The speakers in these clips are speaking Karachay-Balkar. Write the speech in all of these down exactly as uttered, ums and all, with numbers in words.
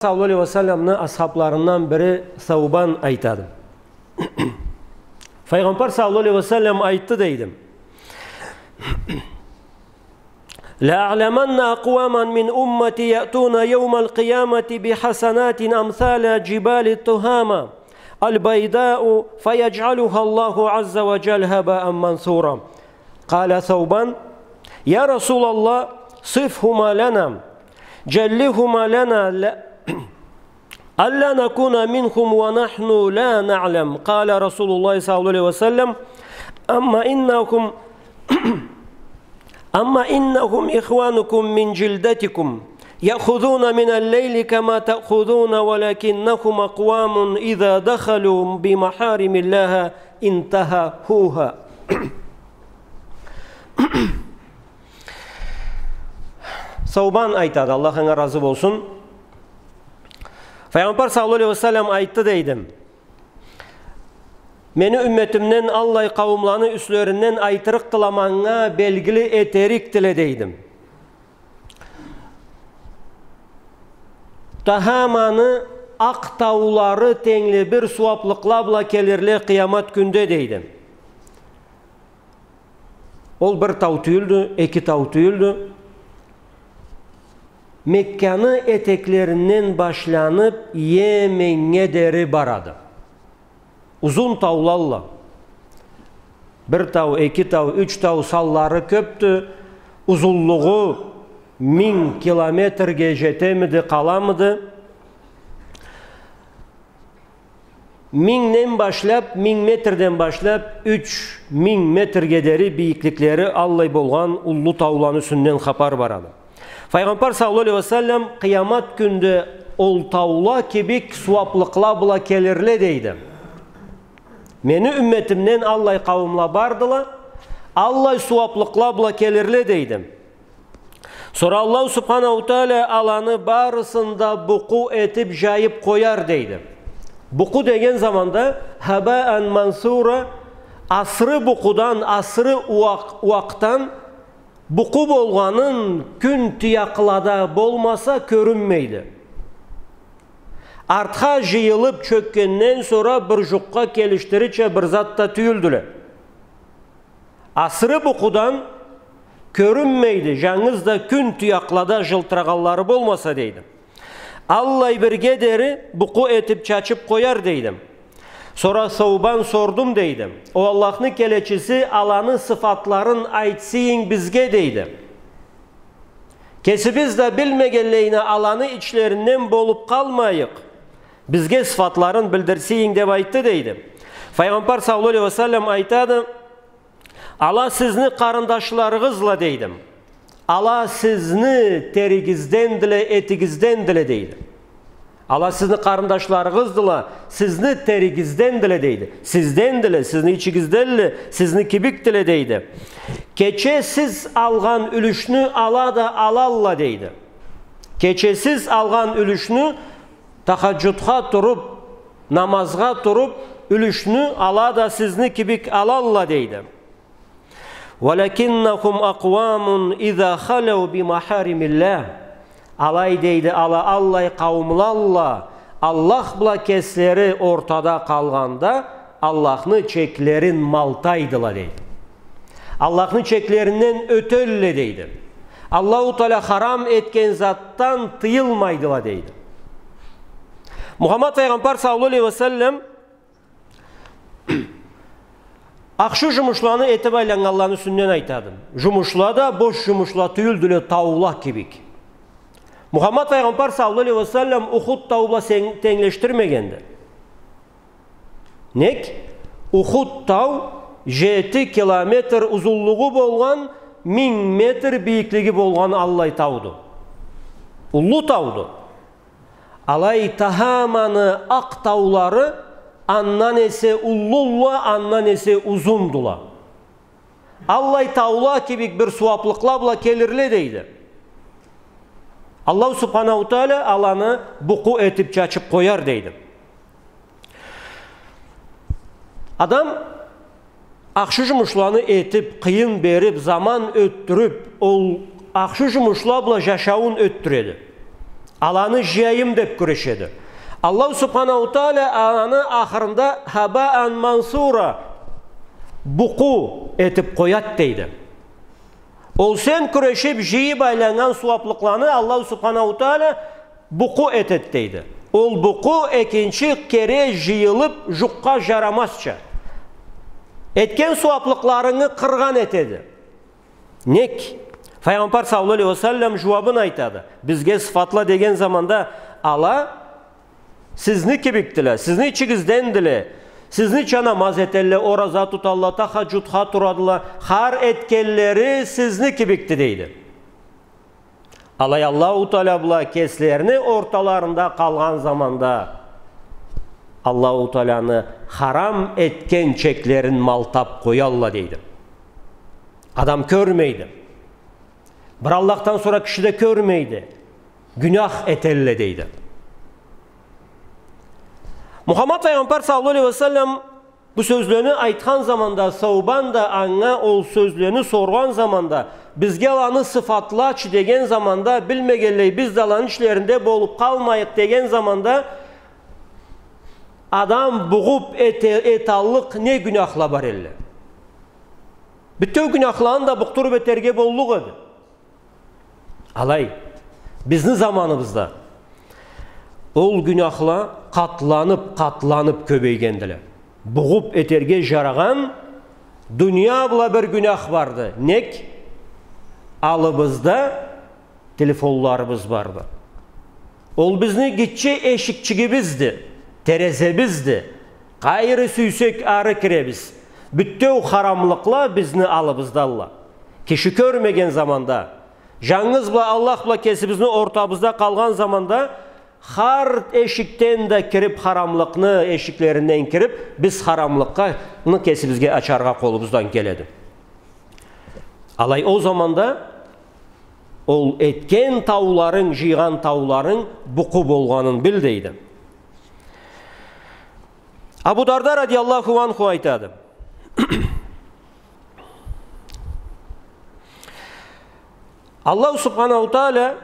саллаллаху алейхи ва салламны асхабларындан бири Саубан айтады. Файгъамбар саллаллаху алейхи ва саллам айтды, дейди: لأعلمن أقواما من أمتي يأتون يوم القيامة بحسنات أمثال جبال تهامة البيضاء فيجعلها الله عز وجل هباء منثورا. قال ثوبان: يا رسول الله، صفهما لنا، جلهما لنا، لا، ألا نكون منهم ونحن لا نعلم. قال رسول الله صلى الله عليه وسلم: أما إنهم، أما إنهم إخوانكم من جلدتكم، يأخذون من الليل كما تأخذون، ولكنهم أقوام إذا دخلوا بمحارم الله انتهكوها. Саубан айтады, Аллах анга разы болсун. Файгъамбар саллаллаху алейхи ва саллам айтды, дейди: мени умметимден аллай къауумланы юслеринден айтырыкъдыла, манга белгили этерикдиле, дейди. Тахаманы акъ таулары тенгле бир сууаблыкъла бла келирле къыямат кюнде, дейди. Ол бир тау тюйюлдю, эки тау тюйюлдю. Мекканы этеклеринден башланып, Йеменнге дери барады. Узун таулалла. Бир тау, эки тау, юч тау, санлары кёпдю. Узунлугъу минг километрге жетемиди, къаламыды? Мингден башлап, минг метрден башлап, юч минг метрге дери бийикликлери аллай болгъан уллу тауланы юсюнден хапар барады. Файгъамбар саллаллаху алейхи ва саллам: къыямат кюнде ол таула кибик сууаблыкъла бла келирле, дейди. Мени умметимден аллай къауумла бардыла, аллай сууаблыкъла бла келирле, дейди. Сора Аллаху субханаху тааля аланы барысын да букъу этип жайып къояр, дейди. Букъу деген заманда хабаан мансура, асыры букъудан, асыры уакъ-, уакъдан букъу болгъанын кюн тыякълада болмаса кёрюнмейди. Артха жыйылып чёкгенден сора бир жукъгъа келишдирирча бир зат да тюйюлдюле. Асыры букъудан кёрюнмейди, жангыз да кюн тыякълада жылтырагъанлары болмаса, дейди. Аллай бирге дери букъу этип чачып къояр, дейди. Сора Саубан сордум, дейди: о Аллахны келечиси, аланы сыфатларын айтсыйынг бизге, дейди. Кесибиз да билмегенлейине аланы ичлеринден болуп къалмайыкъ. Бизге сыфатларын билдирсейинг, деп айтды, дейди. Файгъамбар саллаллаху алейхи ва саллам айтады: «Ала сизни къарындашларыгъызла, — дейди. — Ала сизни теригиздендиле, этигиздендиле», — дейди. «Ала сизни къарындашларыгъыздыла, сизни теригиздендиле», — дейди. «Сиздендиле, сизни ичигизденле, сизни кибикдиле», — дейди. «Кече сиз алгъан юлюшню ала да алалла», — дейди. «Кече сиз алгъан юлюшню, тахаджудха туруп, намазгъа туруп, юлюшню ала да сизни кибик алалла», — дейди. «Валякиннахум акъвамун иза халау би махаримиллях». Алай, дейди, ала аллай къауумлалла, Аллах бла кеслери ортада къалгъанда, Аллахны чеклерин малтайдыла, дейди. Аллахны чеклеринден ётелле, дейди. Аллаху Тааля харам этген затдан тыйылмайдыла, дейди. Мухаммад файгъамбар саллаллаху алейхи ва саллам ахшы жумушланы этип айланнганланы юсюнден айтады. Жумушла да бош жумушла тюйюлдюле, таула кибик. Мухаммад файгъамбар саллаллаху алейхи ва саллам Ухуд тау бла сен-, тенглешдирмегенди. Нек? Ухуд тау жети километр узунлугъу болгъан, минг метр бийиклиги болгъан аллай тауду. Уллу тауду. Алай Тахаманы акъ таулары андан эсе уллула, андан эсе узундула. Аллай таула кибик бир сууаблыкъла бла келирле, дейди. Аллаху Субханаху Тааля аланы букъу этип чачып къояр, дейди. Адам ахшы жумушланы этип, къыйын берип, заман ётдюрюп, ол ахшы жумушла бла жашауун ётдюреди. Аланы жыяйым деб кюрешеди. Аллаху Субханаху Тааля аланы ахырында хабаан мансура, букъу этиб къояд, дейди. Ол сен кюрешиб, жыйыб айланнган сууаблыкъланы Аллаху Субханаху Тааля букъу этед, дейди. Ол букъу экинчи кере жыйылыб, жукъгъа жарамазча. Этген сууаблыкъларынгы къыргъан этеди. Нек? Файгъамбар саллаллаху алейхи ва саллам жууабын айтады. Бизге сыфатла деген заманда, ала сизни кибикдиле, сизни ичигиздендиле, сизни ичи намаз этелле, ораза туталла, тахаджудха турадыла, хар этгенлери сизни кибикди, дейди. Алай Аллаху Тааля бла кеслерини орталарында къалгъан заманда, Аллаху Тааляны харам этген чеклерин малтаб къоялла, дейди. Адам кёрмейди. Бир Аллахдан сора киши да кёрмейди. Гюнях этелле, дейди. Мухаммад файгъамбар саллаллаху алейхи ва саллам бу сёзлени айтхан заманда, Саубан да анга ол сёзлени соргъан заманда, бизге аланы сыфатлачы деген заманда, билмегенлей биз да аланы ичлеринде болуб къалмайыкъ деген заманда, адам бугъуб эте-, эталлыкъ не гюняхла бар элле? Бютеу гюняхланы да букъдуруб этерге боллукъ эди. Алай, бизни заманыбызда ол гюняхла къатланыб, къатланыб кёбейгендиле. Бугъуб этерге жарагъан дуния бла бир гюнях барды. Нек? Алыбызда телефонларыбыз барды. Ол бизни гитче эшикчигибизди, терезебизди. Къайры сюйсек, ары киребиз. Бютеу харамлыкъла бизни алыбыздалла. Киши кёрмеген заманда, жангыз бла Аллах бла кесибизни ортабызда къалгъан заманда, хар эшикден да кириб, харамлыкъны эшиклеринден кириб, биз харамлыкъны кесибизге ачаргъа къолубуздан келеди. Алай ол заманда ол этген тауларынг, жыйгъан тауларынг букъу болгъанын бил, дейди. Абу Дарда радияллаху анху айтады. Аллаху Субханаху Тааля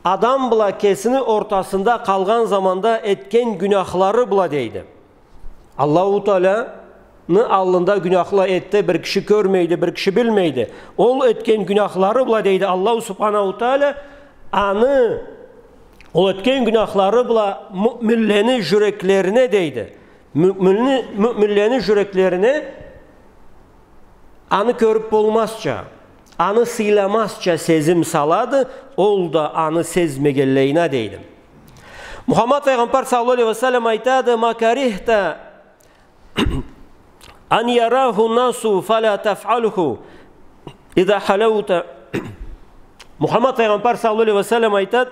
адам бла кесини ортасында къалгъан заманда этген гюняхлары бла, дейди. Аллаху Тааляны аллында гюняхла этди, бир киши кёрмейди, бир киши билмейди. Ол этген гюняхлары бла, дейди, Аллаху Субханаху Тааля аны, ол этген гюняхлары бла муъминлени жюреклерине, дейди. Муъминни-, муъминлени жюреклерине аны кёрюб болмазча, аны сыйламазча сезим салады, ол да аны сезмегенлейине, дейди. Мухаммад файгъамбар саллаллаху алейхи ва саллам айтады: «Ма карихта ан яраху насу фала тафъалху иза халаута». Мухаммад файгъамбар саллаллаху алейхи ва саллам айтады: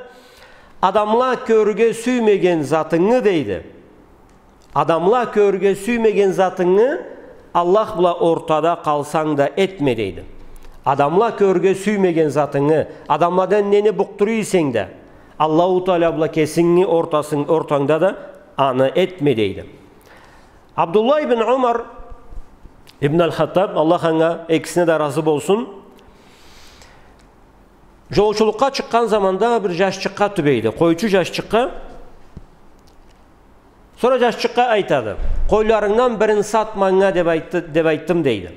«Адамла кёрюрге сюймеген затынгы, — дейди, — адамла кёрюрге сюймеген затынгы Аллах бла ортада къалсанг да этме», — дейди. Адамла кёрюрге сюймеген затынгы, адамладан нени букъдура эсенг да, Аллаху Тааля бла кесинги ортасынг-, ортангда да аны этме, дейди. Абдуллах ибн Умар ибн аль-Хаттаб, Аллах анга, экисине да разы болсун, жолчулукъгъа чыкъгъан заманда бир жашчыкъгъа тюбейди, къойчу жашчыкъгъа. Сора жашчыкъгъа айтады: «Къойларынгдан бирин сат манга деп айтты, деп айттым», — дейди.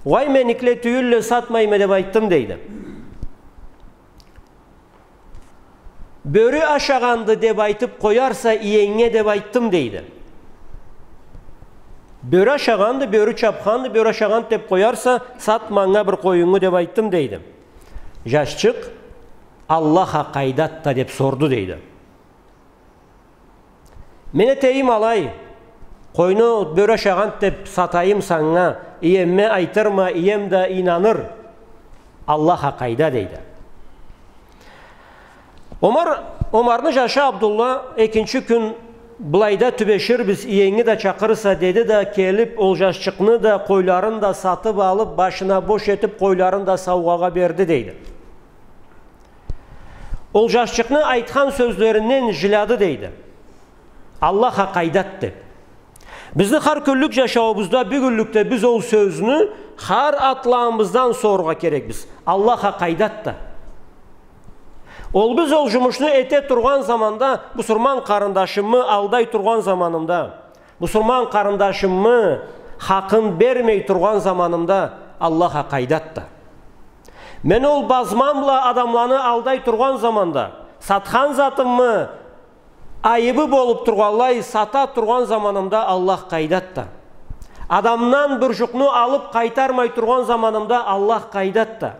«Уай, меникле тюйюлле, сатмайма деп айттым», — дейди. «Бёрю ашагъанды деп айтып къоярса иенге деп айттым», — дейди. «Бёрю ашагъанды, бёрю чапханды, бёрю ашагъанды деп къоярса, сат манга бир къоюнгу деп айттым», — дейди. Жашчыкъ: «Аллах а къайдады да?» — деп сорду, дейди. «Мен этейим алай. Къойну бёрю ашагъанды деп сатайым санга, иемме айтырма, ием да ийнаныр. Аллах а къайда», — дейди. Омар, Омарны жашы Абдулла: «Экинчи кюн былайда тюбеширбиз, иенги да чакъырырса», — деди да, келип, ол жашчыкъны да, къойларын да сатып алып, башына бош этип, къойларын да саугъагъа берди, дейди. Ол жашчыкъны айтхан сёзлеринден жиляды, дейди. «Аллах а къайдады», — деп. Бизни хар кюнлюк жашауубузда, бюгюнлюкде биз ол сёзню хар атлагъаныбыздан сорургъа керекбиз. «Аллах а къайдады да?» Ол биз ол жумушну эте тургъан заманда, бусурман къарындашымы алдай тургъан заманымда, бусурман къарындашымы хакъын бермей тургъан заманымда, Аллах а къайдады да. Мен ол базмам бла адамланы алдай тургъан заманда, сатхан затымы айыбы болуп тургъанлай сата тургъан заманымда, Аллах къайдады да. Адамдан бир жукъну алып къайтармай тургъан заманымда, Аллах къайдады да.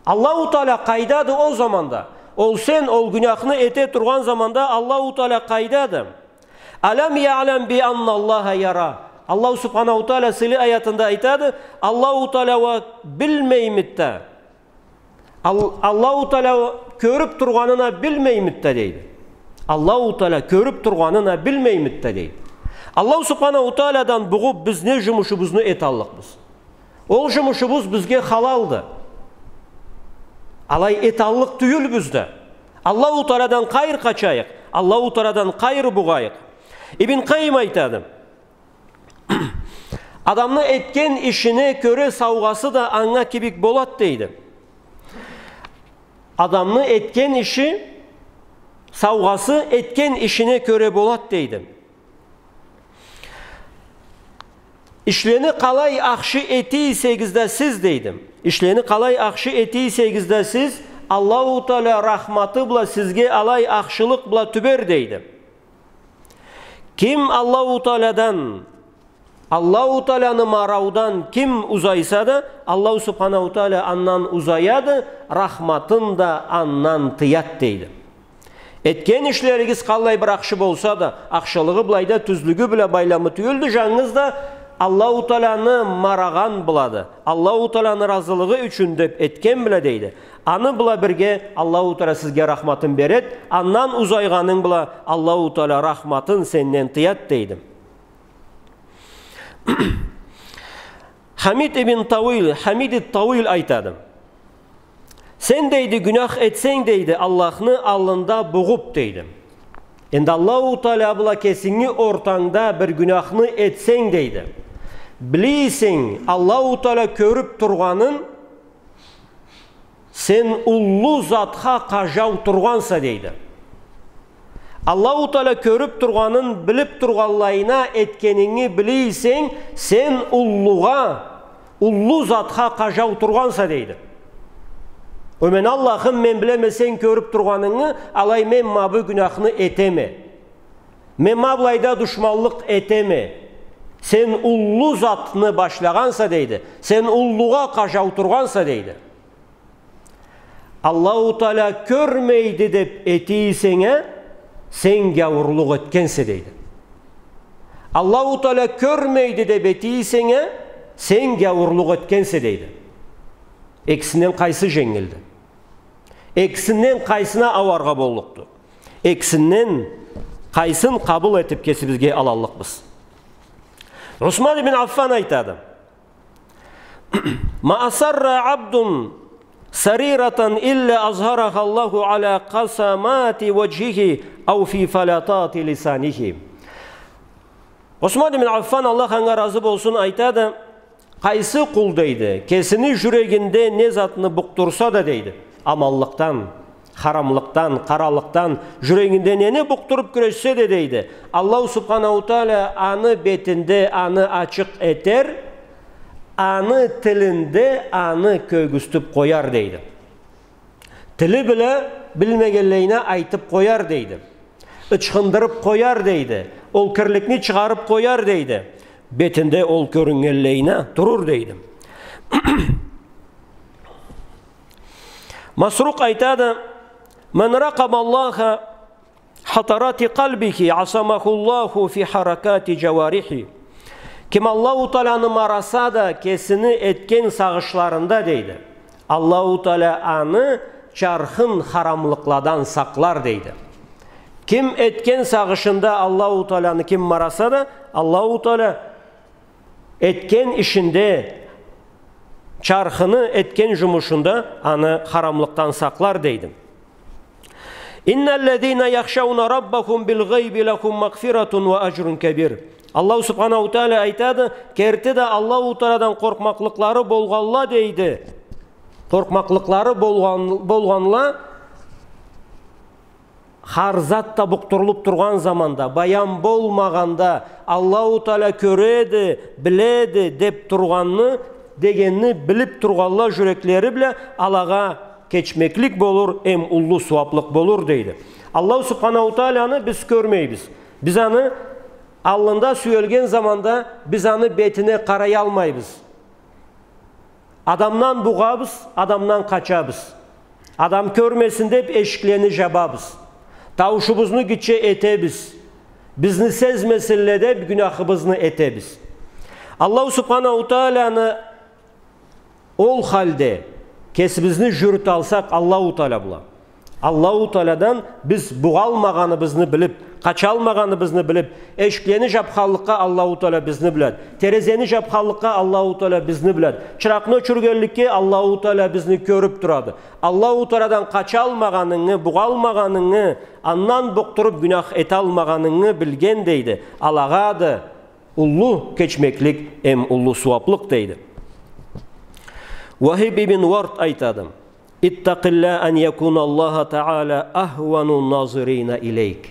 Аллаху Таала къайдады ол заманда? Ол сен ол гюнахны эте тургъан заманда Аллаху Таала къайдады? «Алам яълам би анна Аллаха яра». Аллаху Субханаху Таала сыйлы аятында айтады, Аллаху Таала уа билмеймиди да? Ал-, Аллаху Таала кёрюп тургъанын а билмеймиди да, дейди. Аллаху Таала кёрюп тургъанын а билмеймиди да, дейди. Аллаху Субханаху Тааладан бугъуп биз не жумушубузну эталлыкъбыз? Ол жумушубуз бизге халалды. Алай эталлыкъ тюйюлбюз да. Аллаху Тааладан къайыр къачайыкъ, Аллаху Тааладан къайыр бугъайыкъ. Ибн Къайим айтады, адамны этген ишине кёре саугъасы да анга кибик болад, дейди. Адамны этген иши, саугъасы этген ишине кёре болад, дейди. Ишлени къалай ахшы эте эсегиз да сиз, дейди. Ишлени къалай ахшы эте эсегиз да сиз, Аллаху Таала рахматы бла сизге алай ахшылыкъ бла тюбер, дейди. Ким Аллаху Тааладан, Аллаху Тааланы мараудан ким узайса да, Аллаху Субханаху Таала андан узаяды, рахматын да андан тыяд, дейди. Этген ишлеригиз къаллай бир ахшы болса да, ахшылыгъы былайда тюзлюгю бла байламы тюйюлдю, жангыз да Аллаху Тааланы марагъан бла да, Аллаху Тааланы ыразылыгъы ючюн деп этген бла, дейди. Аны бла бирге Аллаху Таала сизге рахматын беред, андан узайгъанынг бла Аллаху Таала рахматын сенден тыяд, дейди. Хамид ибн Тауил, Хамид ит-Тауил айтады. Сен, дейди, гюнах этсенг, дейди, Аллахны аллында бугъуп, дейди. Энди Аллаху Таала бла кесинги ортангда бир гюнахны этсенг, дейди, биле эсенг, Аллаху Таала кёрюп тургъанын, сен уллу затха къажау тургъанса, дейди. Аллаху Таала кёрюп тургъанын билип тургъанлайына этгенинги биле эсенг, сен уллугъа, уллу затха къажау тургъанса, дейди. О мен Аллахым, мен билеме сен кёрюп тургъанынгы, алай мен ма бу гюнахны этеме. Мен ма былайда душманлыкъ этеме. Сен уллу затны башлагъанса, дейди. Сен уллугъа къажау тургъанса, дейди. Аллаху Таала кёрмейди деп эте эсенг а, сен гяуурлукъ этгенсе, дейди. Аллаху Таала кёрмейди деп эте эсенг а, сен гяуурлукъ этгенсе, дейди. Экисинден къайсы женгилди? Экисинден къайсына ауаргъа боллукъду? Экисинден къайсын къабыл этип кесибизге алаллыкъбыз? Усман ибн Аффан айтады: «Ма асарра абдун сарирatan илла азхараха Аллаху аля къасамати ваджхихи ау фи фалятати лисанихи». Усман ибн Аффан, Аллах анга разы болсун, айтады: «Къайсы къул, — дейди, — кесини жюрегинде не затны букъдурса да, — дейди, — аманлыкъдан, харамлыкъдан, къаралыкъдан, жюрегинде нени букъдуруп кюрешсе да, — дейди, — Аллаху Субханаху Таала аны бетинде аны ачыкъ этер, аны тилинде аны кёргюзтюп къояр», — дейди. Тили бла билмегенлейине айтып къояр, дейди. Ычхындырып къояр, дейди. Ол кирликни чыгъарып къояр, дейди. Бетинде ол кёрюннгенлейине турур, дейди. Масрукъ айтады: «Ман ракъаба Аллаха хатарати къалбихи, асамаху Аллаху фи харакати джаварихи». Ким Аллаху Тааланы мараса да кесини этген сагъышларында, дейди, Аллаху Таала аны чархын харамлыкъладан сакълар, дейди. Ким этген сагъышында Аллаху Тааланы ким мараса да, Аллаху Таала этген ишинде, чархыны этген жумушунда аны харамлыкъдан сакълар, дейди. «Инналлязина яхшауна раббахум билгъайби лахум магъфиратун ва аджрун кабир». Аллаху Субханаху Таала айтады: «Керти да Аллаху Тааладан къоркъмакълыкълары болгъанла, — дейди, — къоркъмакълыкълары болгъан-, болгъанла, Хар зат да букъдурулуп тургъан заманда, баян болмагъанда, Аллаху Тааля кёреди, биледи деп тургъанны, дегенни билип тургъанла жюреклери бла, алагъа кечмеклик болур, эм уллу сууаплыкъ болур, дейди. Аллаху Субханаху Тааляны биз кёрмейбиз. Биз аны аллында сюелген заманда биз аны бетине къараялмайбыз. Адамдан бугъабыз, адамдан къачабыз. Адам кёрмесин деп эшиклени жабабыз. Тауушубузну гитче этебиз. Бизни сезмесинле деп гюняхыбызны этебиз. Аллаху Субханаху Тааляны ол халде кесибизни жюрюталсакъ Аллаху Тааля бла, Аллаху Таалядан биз бугъалмагъаныбызны билип, къачалмагъаныбызны билип, эшиклени жапханлыкъгъа Аллаху Тааля бизни биледи. Терезени жапханлыкъгъа Аллаху Тааля бизни биледи. Чыракъны ёчюргенликге Аллаху Тааля бизни кёрюп турады. Аллаху Таалядан къачалмагъанынгы, бугъалмагъанынгы, андан букъдуруп гюнях эталмагъанынгы билген, дейди. Алагъады уллу кечмеклик эм уллу сууаплыкъ, дейди. Уахиб ибн Уард айтады: «Иттакъилла ан якуна Аллаху Тааля ахвану назирина илейк».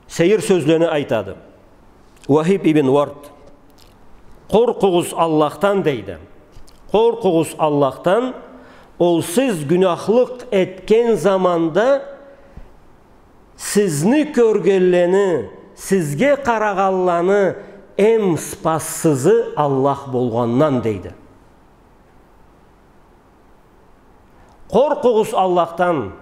Сейир сёзлени айтады Уахиб ибн Уард. Къоркъугъуз Аллахдан, дейди. Къоркъугъуз Аллахдан, ол сиз гюняхлыкъ этген заманда сизни кёргенлени, сизге къарагъанланы эм сыпатсызы Аллах болгъандан, дейди. Къоркъугъуз Аллахдан,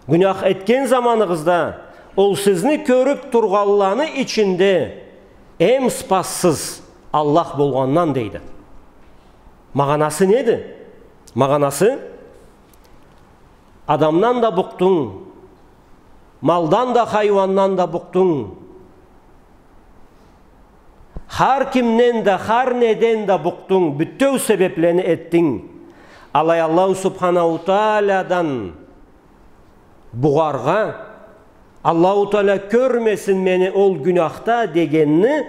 гюнях этген заманыгъызда, ол сизни кёрюп тургъанланы ичинде эм сыпатсыз Аллах болгъандан, дейди. Магъанасы неди? Магъанасы: адамдан да букъдунг, малдан да, хайуандан да букъдунг, хар кимден да, хар неден да букъдунг, бютеу себеплени этдинг. Алай Аллаху Субханаху Таалядан бугъаргъа, Аллаху Тааля кёрмесин мени ол гюняхда дегенни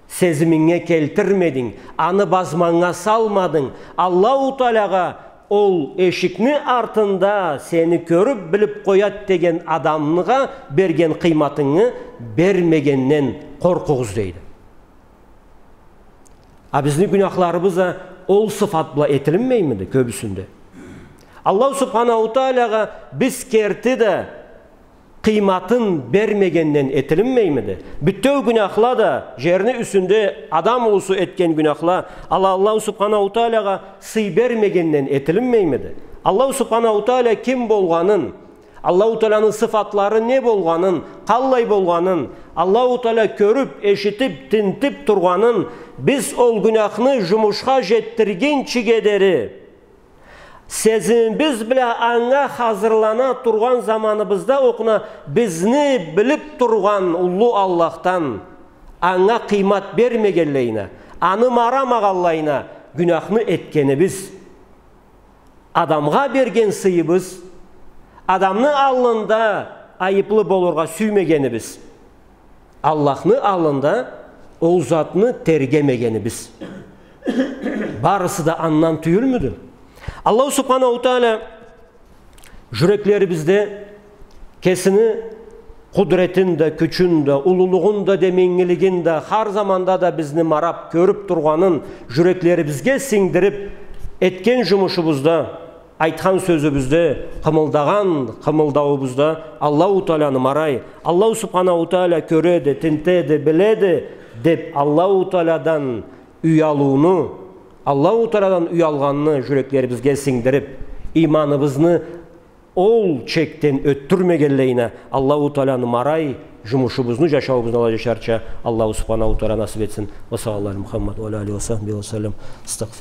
сезиминге келтирмединг, аны базманнга салмадынг. Аллаху Тааляга ол эшикни артында сени кёрюп, билип къояд деген адамгъа берген къыйматынгы бермегенден къоркъугъуз, дейди. А бизни гюняхларыбыз а ол сыфат бла этилинмеймиди кёбюсюнде? Аллаху Субханаху Тааляга биз керти да къыйматын бермегенден этилинмеймиди? Бютеу гюняхла да, жерни юсюнде адам улусу этген гюняхла, ала Аллаху Субханаху Тааляга сый бермегенден этилинмеймиди? Аллаху Субханаху Тааля ким болгъанын, Аллаху Тааляны сыфатлары не болгъанын, къаллай болгъанын, Аллаху Тааля кёрюп, эшитип, тинтип тургъанын, биз ол гюняхны жумушха жетдиргинчиге дери, сезимибиз бла анга хазырлана тургъан заманыбызда окъуна, бизни билип тургъан уллу Аллахдан анга къыймат бермегенлейине, аны марамагъанлайына гюняхны этгенибиз, адамгъа берген сыйыбыз, адамны аллында айыплы болургъа сюймегенибиз, Аллахны аллында ол затны тергемегенибиз. Барысы да андан тюйюлмюдю? Аллаху Субханаху Тааля жюреклерибизде кесини къудретин да, кючюн да, уллулугъун да, демингилигин да, хар заманда да бизни марап, кёрюп тургъанын жюреклерибизге сингдирип, этген жумушубузда, айтхан сёзюбюзде, къымылдагъан къымылдауубузда Аллаху Тааляны марай, Аллаху Субханаху Тааля кёреди, тинтеди, биледи деп, Аллаху Таалядан уялыуну, Аллаху Таалядан уялгъанны жюреклерибизге сингдирип, иманыбызны ол чекден ётдюрмегенлейине Аллаху Тааляны марай, жумушубузну, жашауубузну ала жашарча Аллаху Субханаху Тааля насып этсин. Ва саллаллаху аля Мухаммад ва аля алихи ва сахбихи ва саллам. Астагфируллах.